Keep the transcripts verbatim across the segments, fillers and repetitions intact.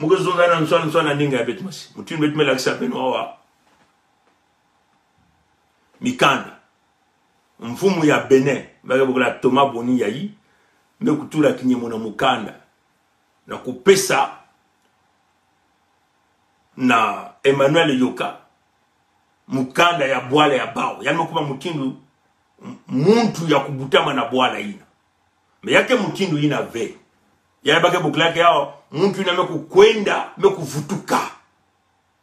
Mu ke zonza na nswan nswan na ndinga ya beto mosi. Mutindu beto me lakisa beno awa mikanda. Mfumu ya Bénin, ba ke bokila Thomas Boni Yayi, me kutula kinyemo na mukanda, na kupesa na Emmanuel Yoka mukanda ya bwala ya bawu. Yandi me kuba mutindu m-, muntu ya kubutama na bwala ina. Mais ya ke mutindu ina ve. Ya ba ke bokila ke awa, muntu ina me kukwenda, me kuvutuka.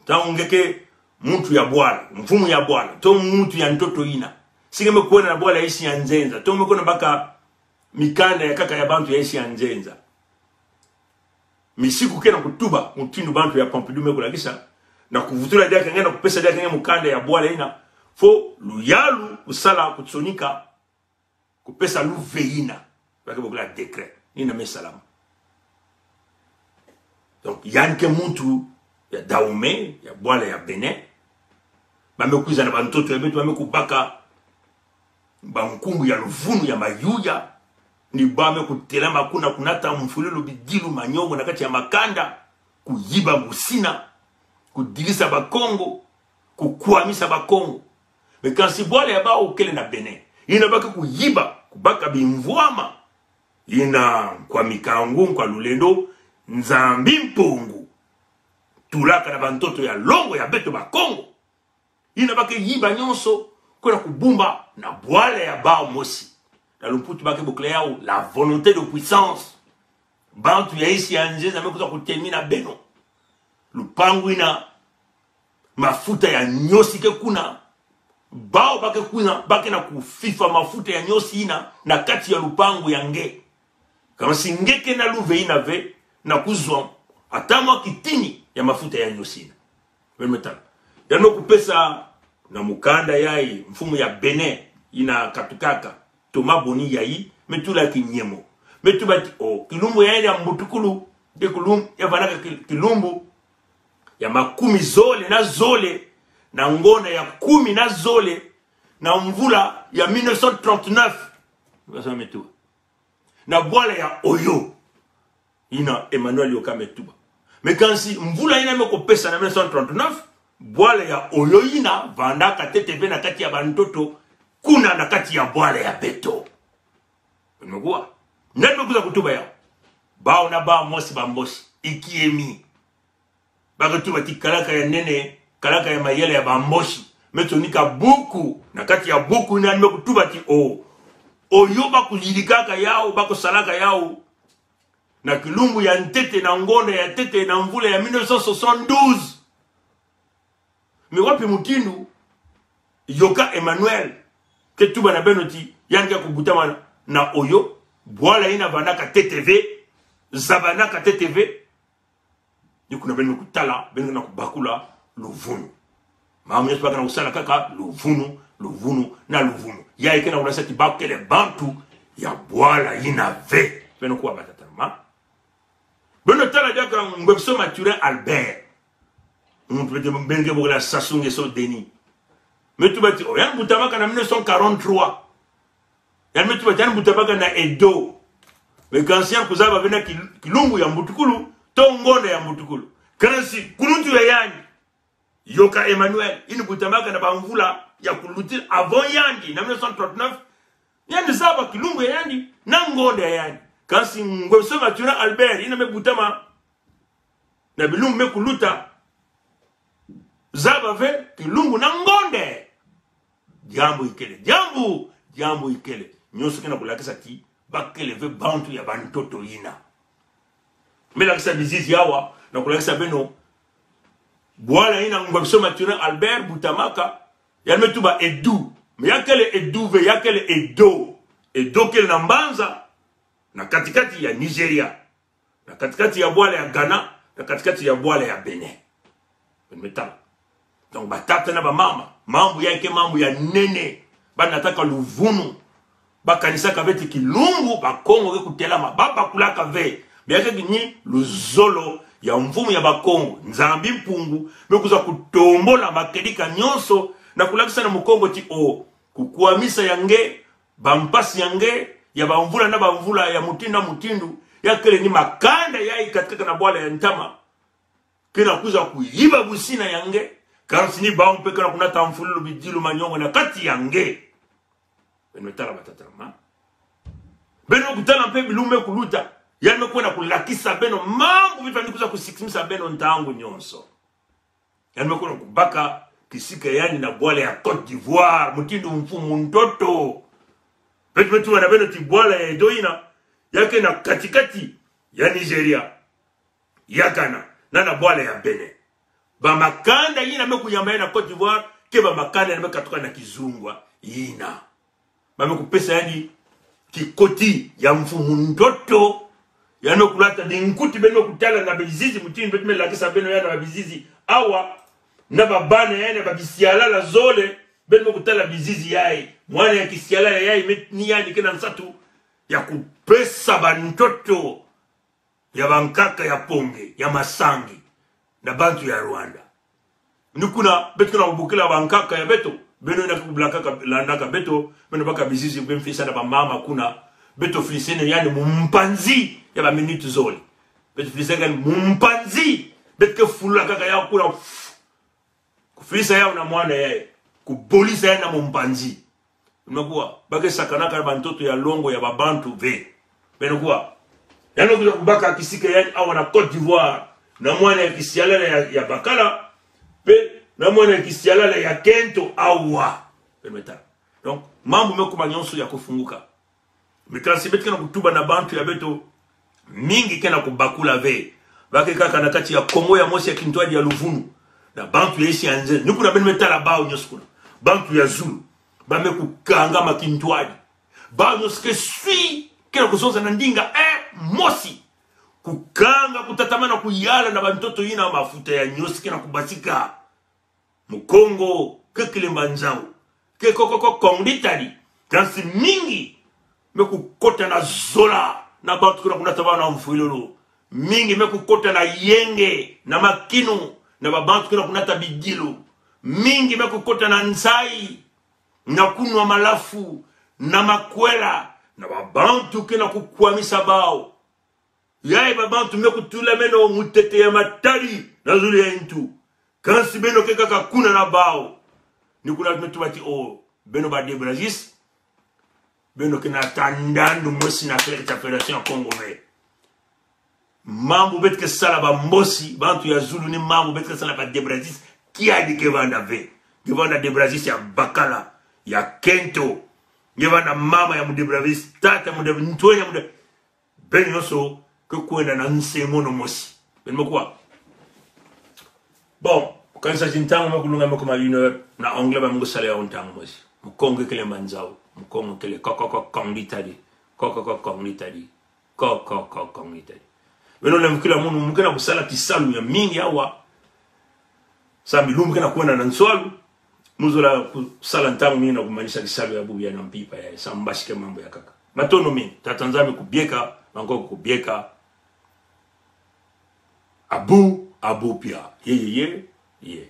Ntangu nge ke muntu ya bwala, mfumu ya bwala, to muntu ya ntoto ina. Si nge me kwenda na bwala ya insi ya nzenza, to me kwenda baka mikanda ya nkaka ya bantu ya insi ya nzenza. Misiku ke na kutuba, mutindu bantu ya Pompidou me kulakisa, na kuvutula diaka nge, na kupesa diaka nge mukanda ya bwala ina, fo luyalu kusala kutsonika, kupesa luve ina. Ba ke bokila décret. Ni ina me salama. Donc, yandi ke muntu ya Dahomey, ya bwala ya Bénin. Ba me kwiza na bantoto ya beto, ba me kubaka bankumbu ya luvunu ya mayuya. Ni ba me kutelama kuna kunata mfululu, bidilu, maniongo na kati ya makanda. Kuyiba musina. Kudilisa Bakongo. Kukwamisa Bakongo. Mais kansi bwala ya bawu kele na Bénin. Ina ba ke kuyiba, kubaka bimvwama. Ina Nkwa Mikangu, Nkwa Lulendo, Nzambi Mpungu tulaka na bantoto ya longo ya beto Bakongo. Ina ba ke yiba nyonso, kwenda kubumba na bwala ya bawu mosi. Na lumputu ba ke bokila yawu la volonté de puissance. Bantu ya insi ya nzenza me kwiza kutelemi na beno. Lupangu ina mafuta ya nyosi ke kuna. Bawu ba ke kuna, ba ke na kufifa mafuta ya nyosi ina na kati ya lupangu ya nge. Kansi nge ke na luve ina ve, na kuzwa ata mwa kitini ya mafuta ya nyosi ina. Beno me tala. Yandi me kupesa na mukanda yayi, mfumu ya Bénin, ina katukaka, Thomas Boni Yayi, me tula kinyemo. Me tuba ti o, kilumbu ya yandi ya mbutukulu, de kulum-, ya vanaka kil-, kilumbu ya makumi zole na zole, na ngonda ya kumi na zole, na mvula ya mille neuf cent trente-neuf. Basa me tuba. Na bwala ya Oyo. Ina Emmanuel Yoka me tuba. Mais kansi mvula ina me kupesa na mille neuf cent trente-neuf, bwala ya Oyo ina vandaka teteve na kati ya bantoto, kuna na kati ya bwala ya beto. Beno me kuwa. Nani me kwiza kutuba yawu? Bawu na bawu mosi Bambosi. Ikiemi. Ba ke tuba ti kalaka ya nene, kalaka ya mayela ya Bambosi. Me tsonika buku, na kati ya buku ina me kutuba ti o, Oyo ba kuyidikaka yawu, ba kusalaka yawu na kilumbu ya ntete, na ngonda ya ntete, na mvula ya mille neuf cent soixante-douze. Mais wapi mutindu Yoka Emmanuel ke tuba na beno ti yandi ke kubutama na Oyo, bwala ina vandaka teteve, zabanaka teteve? Ni kuna beno kutala, beno na kubakula luvunu. Mamu Yesu ba ke na kusala kaka luvunu, luvunu, na luvunu. Ya ke na kulasa ti ba kele bantu ya bwala ina ve. Beno kuwa batata ma. Beno tala diaka Ngwebiso Mathurin Albert. Muntu bete benge bokila Sassou Nguesso Denis. Me tuba ti o, yandi butamaka na mille neuf cent quarante-trois. Yandi me tuba ti yandi butamaka na Edo. Mais kansi yandi kuzaba ve na kil-, kilumbu ya mbutukulu, to ngonda ya mbutukulu. Kansi kuluntu ya yandi, Yoka Emmanuel, ini butamaka na bamvula ya kuluti avant yandi, na mille neuf cent trente-neuf, yandi zaba kilumbu ya yandi, na ngonda ya yandi. Kansi Ngwebiso Mathurin Albert, ina me butama na bilumbu me kuluta, zaba ve kilumbu na ngonda. Diambu ikele, diambu, diambu ikele. Nyonso ke na kulakisa ti ba kele ve bantu ya bantoto ina. Me lakisa bizizi awa, na kulakisa beno bwala ina Ngwebiso Mathurin Albert butamaka, yandi me tuba Edu. Mais ya kele Edu ve, ya kele Edo. Edo kele na mbanza, na katikati ya Nigeria, na katikati ya bwala ya Ghana, na katikati ya bwala ya Bénin. Beno me tala. Donc, batata na bamama, mambu ya ke mambu ya nene. Ba nataka luvunu. Ba kanisaka ve ti kilumbu Bakongo ke kutelama, ba bakulaka ve. Mais ya ke kini luzolo ya mfumu ya Bakongo, Nzambi Mpungu, me kwiza kutombola makedika nyonso, na kulakisa na Mukongo ti o, kukwamisa ya nge, bampasi ya nge, ya bamvula na bamvula, ya mutindu na mutindu, ya kele ni makanda ya ikatikaka na bwala ya ntama, kena kwiza kuyiba busina ya nge, kansi ni bawu mpe kena kunata mfululu, bidilu, manyongo na kati ya nge. Beno tala, batata, bamama. Beno kutala mpe bilumbu me kuluta. Yandi me kwenda kulakisa beno mambu bifwani kwiza kusikisimisa beno ntangu nyonso. Yandi me kwenda kubaka kisika yandi na bwala ya Côte d'Ivoire, mutindu mfumu ntoto. Beto me tubana beno ti bwala ya Edo yina, ya kena kati-kati ya Nigeria, ya Ghana, na na bwala ya Bénin. Bamakanda yina me kuyamba yandi na Côte d'Ivoire, ke bamakanda yina me katuka na kizungwa yina. Ba me kupesa yandi kikoti ya mfumu ntoto. Yandi me kulata binkuti, beno kutala na bizizi, mutindu beto me lakisa beno yandi na bizizi awa, na babana yandi, babisialala zole, beno me kutala bizizi yayi. Mwana ya kisialala yayi, me, ni yandi kena nsatu ya kupesa bantoto ya bankaka ya Ponge, ya Masangi, na bantu ya Rwanda. Ni kuna beto kena kubukila bankaka ya beto, beno yina ke kubulaka, landaka beto, beno baka bizizi, beno filisa na bamama kuna, beto filiseno yandi mu mpanzi ya baminiti zole. Beto filiseno yandi mu mpanzi, beto ke fulula kaka yawu kuna, pff, kufilisa yawu na mwana yayi, kubolisa yandi na mu mpanzi. Beno kuwa, ba ke sakanaka na bantoto ya longo ya babantu ve. Beno kuwa, yandi me kwiza kubaka kisika yandi awa na Côte d'Ivoire, na mwana ya kisialala ya, ya Bakala, mpe na mwana ya kisialala ya Kento awa. Beno me tala. Donc, mambu me kuma nyonso ya kufunguka. Mais kansi beto kena kutuba na bantu ya beto, mingi kena kubakula ve. Ba ke kaka na kati ya Kongo ya mosi ya kintwadi ya luvunu, na bantu ya insi ya nze. Ni kuna beno me tala bawu nyonso kuna. Bantu ya zulu. Ba me kukanga ma kintwadi. Bawu nyonso ke swi, kena kuzonza na ndinga, eh, mosi. Kukanga, kutatamana kuyala na bantoto yina, mafuta ya nyosi kena kubasika. Mukongo ke Kilemba Nzawu, ke ko, ko, ko, Kongo ditadi. Kansi mingi me kukota na zola, na bantu kena kunata bawu na mfwilulu. Mingi me kukota na yenge, na makinu, na babantu kena kunata bidilu. Mingi me kukota na nsayi, na kunwa malafu, na makwela, na babantu kena kukwamisa bawu. Yayi babantu me kutulameno mutete ya matadi na zulu ya ntu. Kansi beno ke kaka kuna na bawu. Ni kuna me tuba ti o, beno ba Debrazis, beno kena tandandu mosi na kele kita Fédération ya Kongo ve. Mambu beto ke sala ba Mbosi, bantu ya zulu, ni mambu beto ke sala ba Debrazis, kiadi ke vanda ve. Ke vanda Debrazis ya Bakala, ya Kento. Ke vanda mama ya mu Debrazis, tata mu Debrazis, ntwenya mu Debrazis. Beno nyonso ke kwenda na nsemono mosi. Beno me kuwa. Bon, kanisa ti ntangu me kulunga me kuma une heure, na anglais ba me kusala ya ntangu mosi. Mukongo ke Kilemba Nzawu, Mukongo kele ko, ko, ko, Kongo ditadi. Ko, ko, ko, Kongo ditadi. Ko, ko, ko, Kongo ditadi. Beno lemvukila munu, mu kena kusala kisalu ya mingi awa. Sambi lumbu kena kwenda na nswalu. Mu zola kusala ntangu mingi na kumanisa kisalu ya bubu ya na mpimpa ya, sa mbasike mambu ya kaka. Matondo mingi, Tata Nzambi kubieka, banko kubieka. Abu, abu pia. Ye, ye, ye, ye.